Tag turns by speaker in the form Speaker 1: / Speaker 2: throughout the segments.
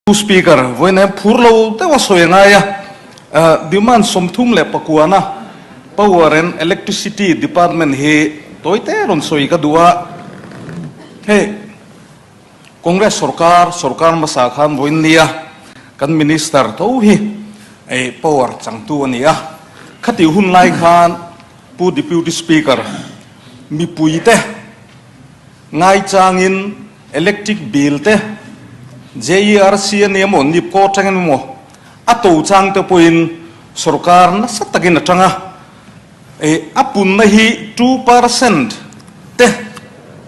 Speaker 1: Pu Speaker, vawiin hian phur lo deuh a sawi a ngai a, demand 39 na Power and Electricity Department hi tawi te rawn sawi ka duh a, hei Congress sorkar, sorkar hmasa khan vawiin nia kan Minister tho hi power changtu a ni a, khatih hun lai khan Pu Deputy Speaker, mipuite ngaichangin Electric bill te, JERC a nia maw, NIPCO atangin emaw, a to chang te pawhin sorkar nasa takin a tang a. Eh, a punna hi 2% te,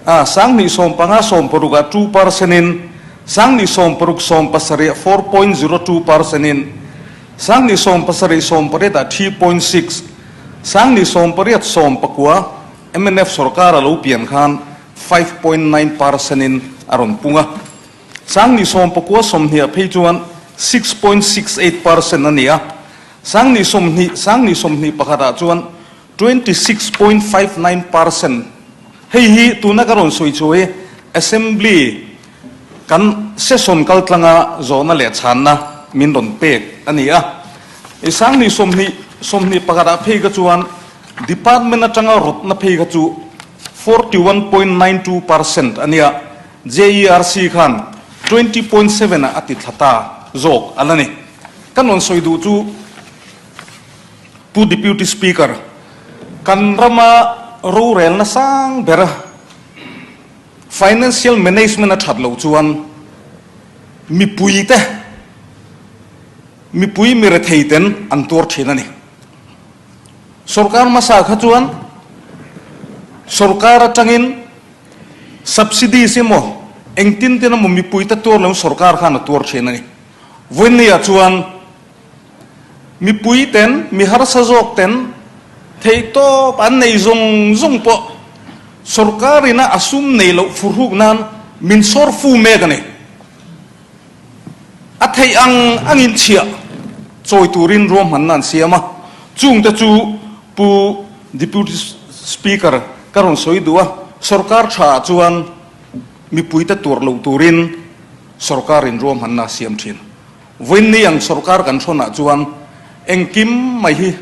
Speaker 1: ah, 2015 16 ah 2% in, 2016 17 ah 4.02% in, 2017 18 ah 3.6, 2018 19 mnf sorkar a lo pian khan 5.9% in a rawn pung a, 2019 20 ah phei chuan 6.68% a ni a, 2020 2021 ah chuan 26.59%. Hei hi tuna ka rawn sawi chu hi Assembly kan session kaltlanga zawhna leh chhanna min rawn pek a ni a. I 2020 21 ah phei kha chuan Department atanga rawtna phei kha chu 41.92% a nia, JERC khan 20.7 ah a ti thla ta zawk a la ni. Ka rawn sawi duh chu Pu Deputy Speaker, kan rama rorelna sang bera financial management a that loh chuan mipuite, mipui mirethei ten an tuar thin a ni. Sorkar hmasa kha chuan sorkar atangin subsidies emaw engtin tin emaw mipuite tuar loin sorkar khan a tuar thin a ni. Vawinia chuan mipui ten, mi harsa zawk ten theihtawp an nei zawng zawng pawh sorkar ina a sum nei loh furhuk nan min sawr fu mek a ni. A theih ang angin chhiah chawi turin ruahmanna an siam a, chungte chu Pu Deputy Speaker ka rawn sawi duh a, sorkar tha ah chuan mipuite tuar lo turin sorkarin ruahmanna a siam thin. Vawiinni ang sorkar kan hrawnah chuan engkim mai hi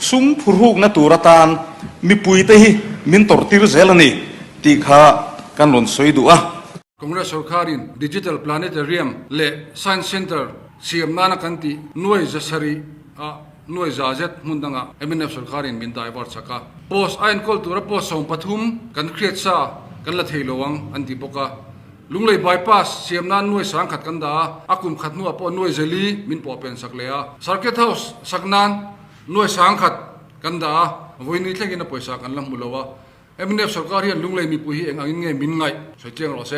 Speaker 1: sum phurhukna tur atan mipuite hi min tawrhtir zel a ni tih kha kan rawn sawi duh a.
Speaker 2: Congress sorkarin Digital Planetarium leh Science Centre siam nana kan tih nuai zasarih ah nuai za zet hmun dangah mnf sorkarin min divert chak a. Post a enkawl tura post 13 kan hriat sa kan la thei lo ang an ti bawk a. Lunglei bypass siam nan nuai 10,000 kan dah a, a kum khat hnuah pawh nuai 400 min pawh pen sak leh a. Circuit House sak nan nuai 10,000 kan dah a, vawiin thlengin a pawisa kan la hmu lo a. Mnf sorkar hian Lunglei mipui hi eng angin nge min ngaih sawi chiang rawh se.